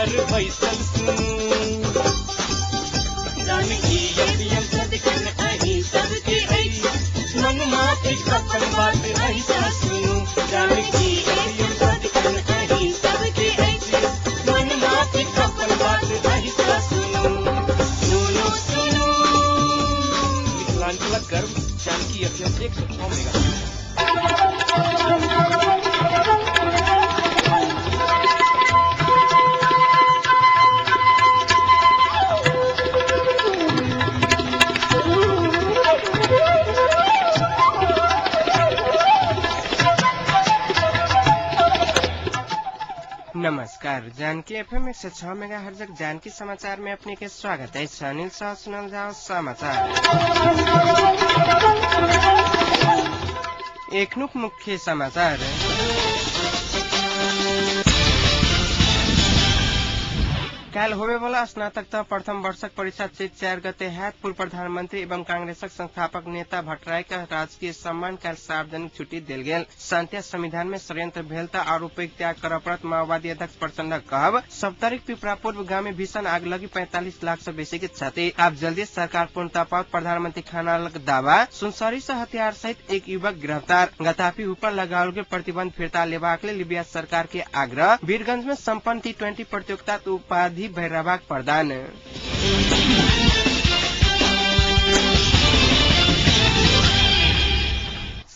घर बैसल सुनू। जानकी एफएम सदिखन अहीं सबके अछि, मनमाफिक अपन बात अहीं सुनू। जानकी एफएम सदिखन अहीं सबके अछि, मनमाफिक अपन बात अहीं सुनू। सुनू सुनू मिथिलांचलक गर्व जानकी एफएम 106 मेगा। नमस्कार, जानकी एफएम 106 मेगा हर्जक जानकी समाचार में अपने के स्वागत है। अनिल शाह सुनल जाओ समाचार। एखनुक मुख्य समाचार। काल्हि होबेवाला स्नातक तह प्रथम वर्षक परीक्षा चैत 4 गते हैत। पूर्व प्रधानमंत्री एवं कांग्रेसक संस्थापक नेता भट्टराई के राजकीय सम्मान काल्हि सार्वजनिक छुट्टी देल गेल। शांति संविधान में षड्यंत्र भेल त आरोपी त्याग करऽ पड़त, माओवादी अध्यक्ष प्रचण्डक कहब। सप्तरीक पिपरा पूर्व गाम में भीषण आग लगी 45 लाख से बेसी के क्षति। आब जल्दी सरकार पूर्णता पाओत, प्रधानमंत्री खनालक दावा। सुनसरी से हथियार सहित एक युवक गिरफ्तार। गतापी ऊपर लगाओल गेल प्रतिबंध फिर्ता लेबाक लेल लीबिया सरकार के आग्रह। वीरगंज में सम्पन्न टी20 प्रतियोगिता उपाधि भैरवाक प्रदान।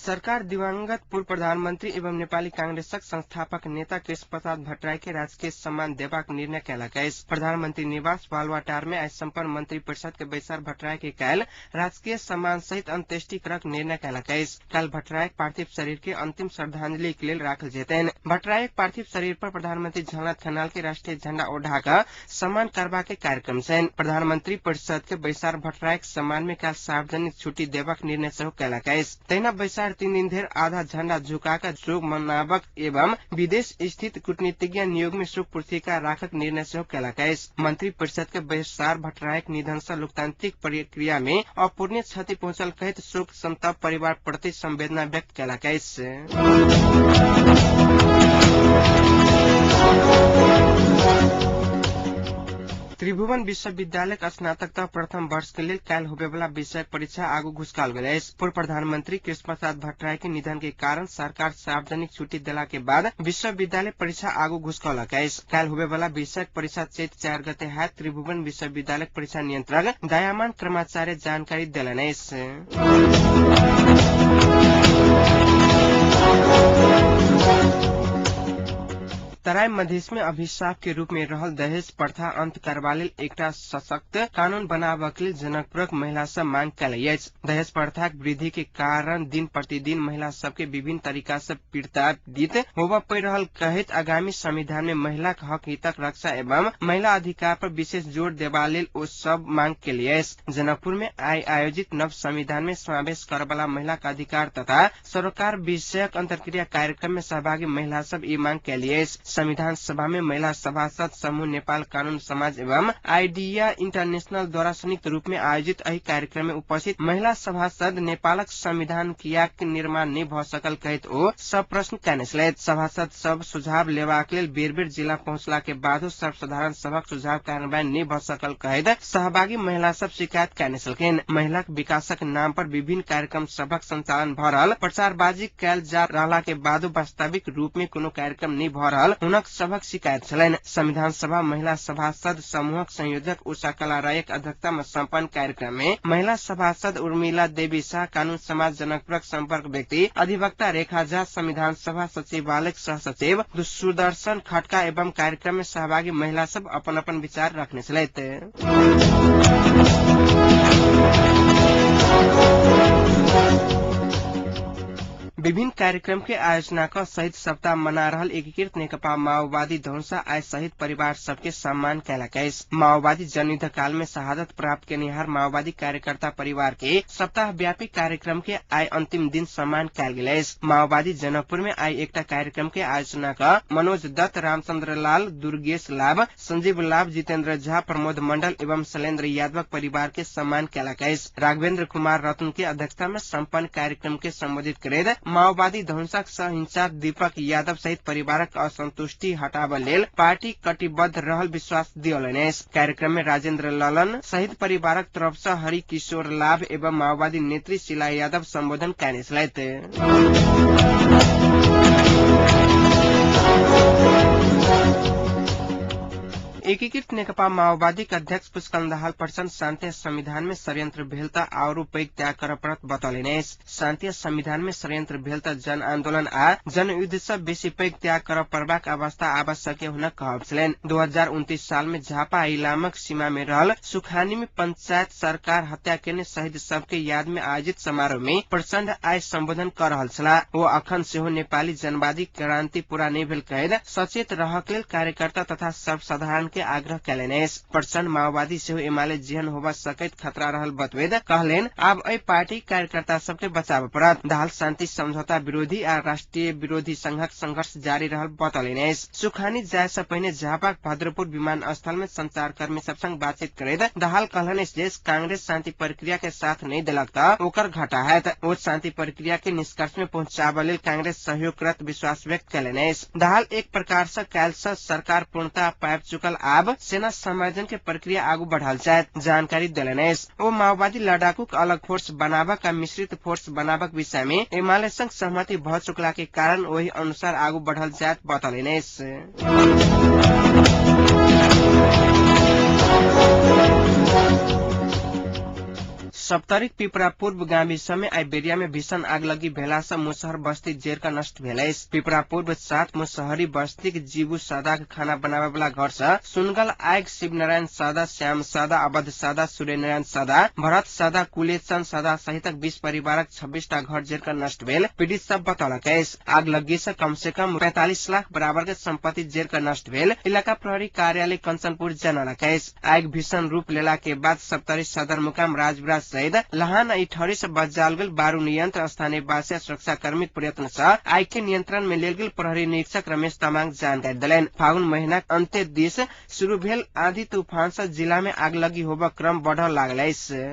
सरकार दिवंगत पूर्व प्रधानमंत्री एवं नेपाली कांग्रेसक संस्थापक नेता कृष्ण प्रसाद भट्टराई के राजकीय सम्मान देबाक निर्णय कयलक अछि। प्रधानमंत्री निवास बालुवाटार में आइ सम्पन्न मंत्री परिषद के बैसार भट्टराई के काल्हि राजकीय सम्मान सहित अंत्येष्टि करक निर्णय कयलक अछि। काल्हि भट्टराईक पार्थिव शरीर के अंतिम श्रद्धांजलि के लेल राखल जेतनि। भट्टराईक पार्थिव शरीर पर प्रधानमंत्री झलनाथ खनाल के राष्ट्रीय झंडा ओढ़ा कऽ सम्मान करबाक कार्यक्रम छनि। प्रधानमंत्री परिषद के बैसार भट्टराईक सम्मान में काल्हि सार्वजनिक छुट्टी देबाक निर्णय सेहो कयलक अछि। तहिना बैसार 3 दिन धरि आधा झंडा झुका कऽ शोक मनाबक एवं विदेश स्थित कूटनीतिज्ञ नियोग में शोक पुस्तिका राखक निर्णय सेहो कयलक अछि। मंत्री परिषद के बैसार भट्टराईक निधन सँ लोकतांत्रिक प्रक्रिया में अपूर्णीय क्षति पहुंचल कहैत शोक संतप्त परिवार प्रति संवेदना व्यक्त कयलक अछि। त्रिभुवन विश्वविद्यालयक स्नातक तह प्रथम वर्ष के लेल काल्हि होबेवाला विषयक परीक्षा आगू घुसकाल गेल अछि। पूर्व प्रधानमंत्री कृष्ण प्रसाद भट्टराई के निधन के कारण सरकार सार्वजनिक छुट्टी देला के बाद विश्वविद्यालय परीक्षा आगू घुसकौलक अछि। काल्हि होबेवाला विषयक परीक्षा चैत 4 गते हैत। त्रिभुवन विश्वविद्यालयक परीक्षा नियंत्रक दयामान क्रमाचार्य जानकारी देलनि अछि। तराई मधेश में अभिशाप के रूप में रहल दहेज प्रथा अंत करबा लेल एकटा सशक्त कानून बनाबक लेल जनकपुरक महिला सब मांग कयलक अछि। दहेज प्रथाक वृद्धि के कारण दिन प्रतिदिन महिला सबके विभिन्न तरीका से पीड़ित होबय पड़ि रहल कहैत आगामी संविधान में महिलाक हक हितक रक्षा एवं महिला अधिकार पर विशेष जोर देबा लेल ओ सब मांग केली अछि। जनकपुर में आइ आयोजित नव संविधान में समावेश करबला महिलाक अधिकार तथा सरोकार विषयक अंतर्क्रिया कार्यक्रम में सहभागी महिला सब ई मांग केली अछि। संविधान सभा में महिला सभासद समूह नेपाल कानून समाज एवं आइडिया इंटरनेशनल द्वारा संयुक्त रूप में आयोजित एहि कार्यक्रम में उपस्थित महिला सभासद नेपालक संविधान कियाक निर्माण नहि भऽ सकल कहैत ओ सब प्रश्न कयने छलथि। सभासद सब सुझाव लेबाक लेल बेर बेर जिला पहुंचला के बादो सर्वसाधारण सभक सुझाव कार्यान्वयन नहि भऽ सकल कहैत सहभागी महिला सब शिकायत कयने छलखिन। महिलाक विकासक नाम पर विभिन्न कार्यक्रम सभक संचालन भऽ रहल प्रचारबाजी कयल जा रहला के बादो वास्तविक रूप में कोनो कार्यक्रम नहि भऽ रहल हुनक सभक शिकायत छलनि। संविधान सभा महिला सभासद समूहक संयोजक उषा कला रायक अध्यक्षता में सम्पन्न कार्यक्रम में महिला सभासद उर्मिला देवी शाह, कानून समाज जनकपुरक संपर्क व्यक्ति अधिवक्ता रेखा झा, संविधान सभा सचिवालयक सह सचिव सुदर्शन खटका एवं कार्यक्रम में सहभागी महिला सब अपन अपन विचार रखने छलथि। विभिन्न कार्यक्रम के आयोजना क शहीद सप्ताह मना रहल एकीकृत नेकपा माओवादी धौंसा आइ शहीद परिवार सबके सम्मान कयलक अछि। माओवादी जनयुद्ध काल में शहादत प्राप्त केनिहार माओवादी कार्यकर्ता परिवार के सप्ताह व्यापी कार्यक्रम के आइ अंतिम दिन सम्मान कयल गेल अछि। माओवादी जनकपुर में आइ एकटा कार्यक्रम के आयोजना क मनोज दत्त, रामचंद्र लाल, दुर्गेश लाभ, संजीव लाभ, जितेंद्र झा, प्रमोद मंडल एवं शैलेन्द्र यादवक परिवार के सम्मान कयलक अछि। राघवेंद्र कुमार रत्न के अध्यक्षता में सम्पन्न कार्यक्रम के संबोधित करैत माओवादी धनुषाक सह इंचार्ज दीपक यादव सहित परिवारक असंतुष्टि हटाबऽ लेल पार्टी कटिबद्ध रहल विश्वास दियौलनि अछि। कार्यक्रम में राजेंद्र ललन सहित परिवारक तरफ से हरि किशोर लाभ एवं माओवादी नेत्री शिला यादव संबोधन कयने छलथि। एकीकृत नेकपा माओवादीक अध्यक्ष पुष्कल दाहाल प्रचण्ड शान्ति संविधान में षड्यंत्र भेल त आरो पैघ त्याग करऽ पड़त बतौलनि अछि। शान्ति संविधान में षड्यंत्र भेल त जन आन्दोलन आ जनयुद्ध सँ बेसी पैघ त्याग करऽ पड़बाक अवस्था आबऽ सके हुनक कहब छलनि। 2029 साल में झापा इलामक सीमा में रहल सुखानी में पंचायत सरकार हत्या केने शहीद सबके याद में आयोजित समारोह में प्रचण्ड आइ सम्बोधन कऽ रहल छलाह। ओ अखन सेहो नेपाली जनवादी क्रांति पूरा नहि भेल कहैत सचेत रहक लेल कार्यकर्ता तथा सर्वसाधारण के आग्रह कयलनि अछि। प्रचण्ड माओवादी सेहो एमाले जेहन होबऽ सकैत खतरा रहल बतबैत कहलनि, आब एहि पार्टी कार्यकर्ता सबके बचाबऽ पड़त। दाहाल शान्ति समझौता विरोधी आ राष्ट्रीय विरोधी संघक संघर्ष जारी रहल बतौलनि अछि। सुखानी जाय सँ पहिने झापाक भद्रपुर विमानस्थल में संचारकर्मी सब संग बातचीत करैत दाहाल कहलनि अछि जे कांग्रेस शान्ति प्रक्रिया के साथ नहि देलक त ओकर घाटा हैत। ओ शान्ति प्रक्रिया के निष्कर्ष में पहुंचाबऽ लेल कांग्रेस सहयोग करत विश्वास व्यक्त कयलनि अछि। दाहाल एक प्रकार सँ काल्हि सँ सरकार पूर्णता पाबि चुकल आब सेना समायोजन के प्रक्रिया आगू बढ़ाओल जायत जानकारी देलनि अछि। ओ माओवादी लड़ाकूक अलग फोर्स बनाबक आ मिश्रित फोर्स बनाबक विषय में एमाले संग सहमति भऽ चुकला के कारण ओहि अनुसार आगू बढ़ल जायत बतौलनि अछि। सप्तरीक पिपरा पूर्व गामी समय आइ बेरिया में भीषण आगलगी भेला सँ मुसहर बस्ती जेर का नष्ट भेल अछि। पिपरा पूर्व 7 मुसहरी बस्तीक जीवू सादाक खाना बनावे वाला घर सँ सुनगल आगि शिवनारायण सादा, श्याम सादा, अवध सादा, सूर्यनारायण सादा, भरत सादा, कुलेचंद सादा सहितक 20 परिवारक 26 टा घर जेर का नष्ट भेल पीड़ित सब बतौलक अछि। आगलगी सँ कम से कम 45 लाख बराबर के संपत्ति जेर का नष्ट भेल इलाका प्रहरी कार्यालय कंचनपुर जनौलक अछि। आगि भीषण रूप लेला के बाद सप्तरी सदरमुकाम राजविराज सहित लहान आ इटहरी से बजाओल गेल बारूद यंत्र स्थानीय वासी आ सुरक्षाकर्मीक प्रयत्न सँ आगि के नियंत्रण में लेल गेल प्रहरी निरीक्षक रमेश तामाङ जानकारी देलनि। फागुन महीनाक अंत्य दिस शुरू भेल आंधी तूफान सँ जिला में आगलगी होबक क्रम बढ़ऽ लागल अछि।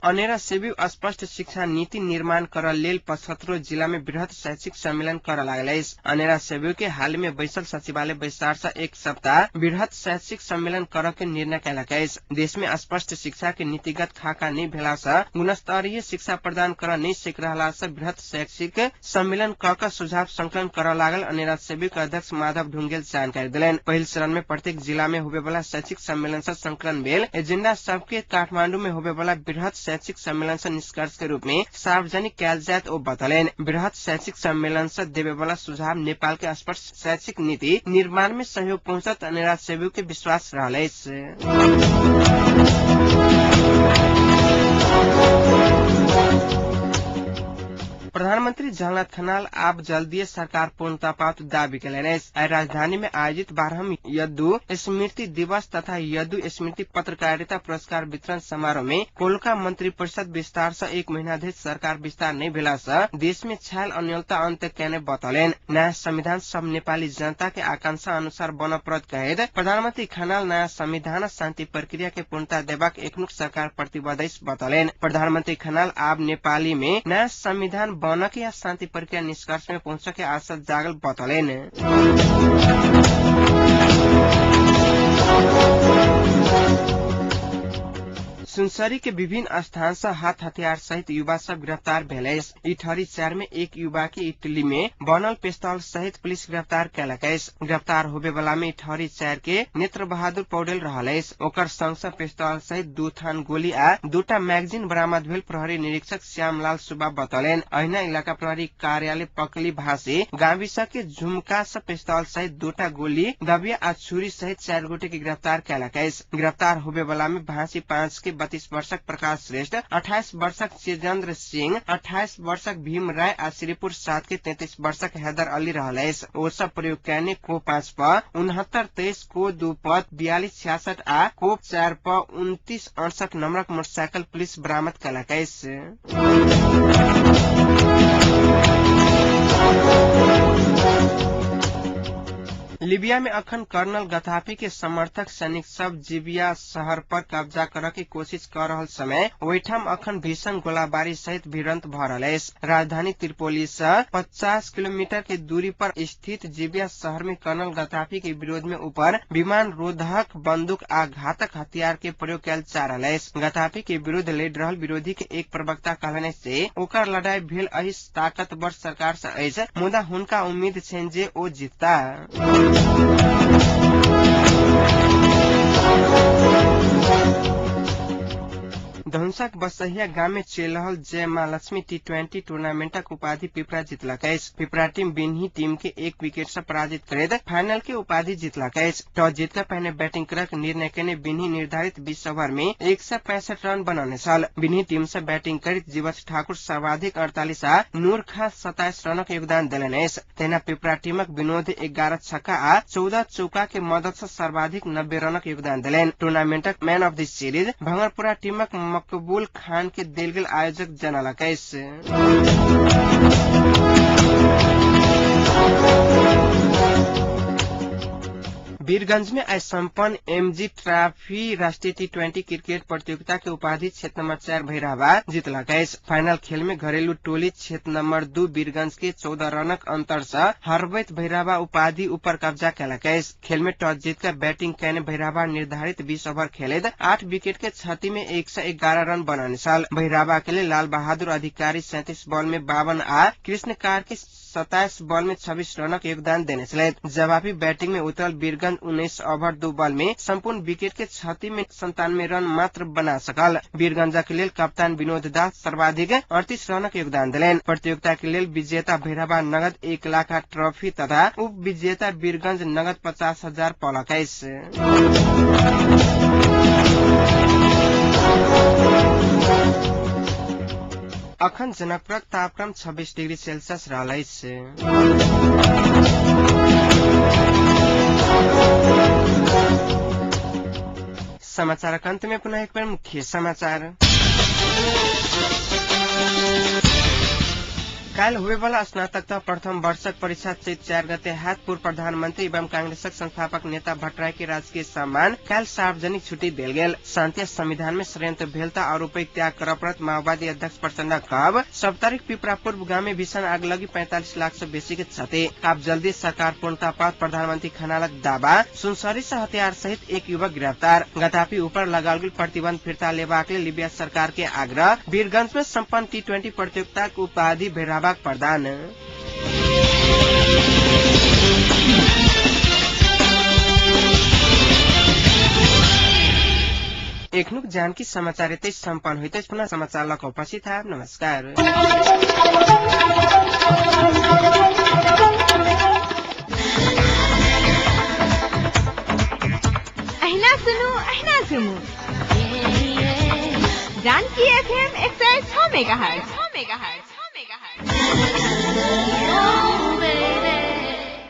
अनेरा सेबी स्पष्ट शिक्षा नीति निर्माण करऽ लेल 75 जिला में वृहत शैक्षिक सम्मेलन करऽ लागल अछि। अनेरा सेबी के हाल में बैसल सचिवालय बैसार से एक सप्ताह वृहत शैक्षिक सम्मेलन करऽ के निर्णय कयलक अछि। देश में स्पष्ट शिक्षा के नीतिगत खाका नहि भेला सँ गुणस्तरीय शिक्षा प्रदान करऽ नहि सकि रहला सँ वृहत शैक्षिक सम्मेलन क कऽ सुझाव संकलन करऽ लागल अनेरा सेबी के अध्यक्ष माधव ढुंगेल जानकारी देलनि। पहिल चरण में प्रत्येक जिला में होबे वाला शैक्षिक सम्मेलन से संकलन भेल एजेंडा सबके काठमांडू में होबे वाला वृहत शैक्षिक सम्मेलन से निष्कर्ष के रूप में सार्वजनिक कयल जायत ओ बतौलनि। वृहत शैक्षिक सम्मेलन से देवे वाला सुझाव नेपाल के स्पष्ट शैक्षिक नीति निर्माण में सहयोग पहुंचत अनेरा सेबी के विश्वास रहल अछि। प्रधानमन्त्री झलनाथ खनाल आब जल्दीए सरकार पूर्णता पाओत दावी कयलनि अछि। आइ राजधानी में आयोजित 12म यदु स्मृति दिवस तथा यदु स्मृति पत्रकारिता पुरस्कार वितरण समारोह में कोलका मंत्री परिषद विस्तार सँ एक महीना धरि सरकार विस्तार नहि भेला सँ देश में छायल अन्यलता अन्त्य कयने बतौलनि। नयाँ संविधान सब नेपाली जनता के आकांक्षा अनुसार बनऽ पड़त कहैत प्रधानमन्त्री खनाल नयाँ संविधान शान्ति प्रक्रिया के पूर्णता देबाक एखनुक सरकार प्रतिबद्ध अछि बतौलनि। प्रधानमन्त्री खनाल आब नेपाली में नयाँ संविधान बनक या शान्ति प्रक्रिया निष्कर्ष में पहुंच के आशा जागल बतौलनि। सुनसरी के विभिन्न स्थान से हाथ हथियार सहित युवा सब गिरफ्तार भेल अछि। इटहरी 4 में एक युवा के इटली में बनल पिस्तौल सहित पुलिस गिरफ्तार कयलक अछि। गिरफ्तार होबे वाला में इटहरी 4 के नेत्र बहादुर पौडेल रहल अछि। ओकर संग सँ पिस्तौल सहित 2 थान गोली आ 2टा मैगजीन बरामद भेल प्रहरी निरीक्षक श्यामलाल सुब्बा बतौलनि। अहिना इलाका प्रहरी कार्यालय पकली भाषी गाविस के झुमका सँ पिस्तौल सहित 2टा गोली दबिया आ छुरी सहित 4 गोटे के गिरफ्तार कयलक अछि। गिरफ्तार होबे वाला में भाषी 5 के 32 वर्षक प्रकाश श्रेष्ठ, 28 वर्षक चेजन्द्र सिंह, 28 वर्षक भीम राय आ श्रीपुर 7 के 33 वर्षक हैदर अली रहल अछि। ओ सब प्रयोग कयने को 5 प 69 23 को 2 प 42 66 आ को 4 प 29 68 नंबरक मोटरसाइकिल पुलिस बरामद कयलक अछि। लीबिया में अखन कर्नल गद्दाफी के समर्थक सैनिक सब जिबिया शहर पर कब्जा करऽ के कोशिश कर रहल समय ओहिठाम अखन भीषण गोलाबारी सहित भिड़ंत भ रहल अछि। राजधानी त्रिपोली से 50 किलोमीटर के दूरी पर स्थित जिबिया शहर में कर्नल गद्दाफी के विरोध में ऊपर विमान रोधक बंदूक आ घातक हथियार के प्रयोग कयल जा रहल अछि। गद्दाफी के विरुद्ध लड़ रहल विरोधी के एक प्रवक्ता कहलनि से ओकर लड़ाई भेल एहि ताकतवर सरकार से अछि, मुदा हुनका उम्मीद छनि जे ओ जीतता। धनुषाक बसहिया गाम में चलि रहल जय मां लक्ष्मी टी20 टूर्नामेंटक उपाधि पिपरा जीतलक अछि। पिपरा टीम बिन्ही टीम के 1 विकेट से पराजित करैत फाइनल के उपाधि जीतलक अछि। टॉस जीतकर पहिने बैटिंग करक निर्णय केने बिन्ही निर्धारित 20 ओवर में 165 रन बनौने छल। बिन्ही टीम से बैटिंग करैत जीवछ ठाकुर सर्वाधिक 48 आ नूर खान 27 रनक योगदान देलनि अछि। तहिना पिपरा टीमक विनोद 11 छक्का आ 14 चौका के मदद से सर्वाधिक 90 रनक योगदान देलनि। टूर्नामेंटक man of the series Bhangarpura टीमक मकबूल खान के देल गेल आयोजक जनलक अछि। वीरगंज में आइ संपन्न एमजी ट्रॉफी राष्ट्रीय टी20 क्रिकेट प्रतियोगिता के उपाधि क्षेत्र नंबर 4 भैरहवा जीतलक अछि। फाइनल खेल में घरेलू टोली क्षेत्र नंबर 2 वीरगंज के 14 रनक अंतर से हरबैत भैरहवा उपाधि ऊपर कब्जा केलक अछि। खेल में टॉस जीतकर बैटिंग केने भैरहवा निर्धारित 20 ओवर खेलैत 8 विकेट के क्षति में 111 रन बनौने छल। भैरहवा के लिए लाल बहादुर अधिकारी 37 बॉल में 52 आ कृष्ण कार्की 27 बॉल में 26 रनक योगदान देने छलथि। जवाबी बैटिंग में उतरल वीरगंज 19 ओवर 2 बॉल में संपूर्ण विकेट के क्षति में 97 रन मात्र बना सकल। वीरगंजक लेल कप्तान विनोद दास सर्वाधिक 38 रनक योगदान देलनि। प्रतियोगिता के लेल विजेता भैरहवा नगद 1 लाख ट्रॉफी तथा उप विजेता वीरगंज नगद 50,000 पौलक अछि। अखन जनकपुरक तापक्रम 26 डिग्री सेल्सियस रहल अछि। समाचारक अंत में पुनः एक बेर मुख्य समाचार। काल्हि होबेवाला स्नातक तह प्रथम वर्षक परीक्षा चैत 4 गते हाथ। पूर्व प्रधानमंत्री एवं कांग्रेसक संस्थापक नेता भट्टराई के राजकीय सम्मान काल्हि सार्वजनिक छुट्टी देल गेल। शांति संविधान में षड्यंत्र भेल त आरोपी त्याग करऽ पड़त माओवादी अध्यक्ष प्रचण्ड कहब। सप्तरीक पिपरा पूर्व गाम में भीषण आग लगी 45 लाख से बेसी के क्षति। आब जल्दी सरकार पूर्णता पात प्रधानमंत्री खनालक दावा। सुनसरी से हथियार सहित एक युवक गिरफ्तार। गद्दाफी ऊपर लगाओल गेल प्रतिबंध फिर्ता लेबाक लेल लीबिया सरकार के आग्रह। वीरगंज में संपन्न टी20 प्रतियोगिता उपाधि भैरहवाक प्रदान। एखनुक जानकी समाचार एतै सम्पन्न होइत अछि। पुनः समाचार लऽ कऽ उपस्थित हैब। नमस्कार। अहिना सुनू अहिना झुमू जानकी एफएम 106 मेगाहर्ट्ज।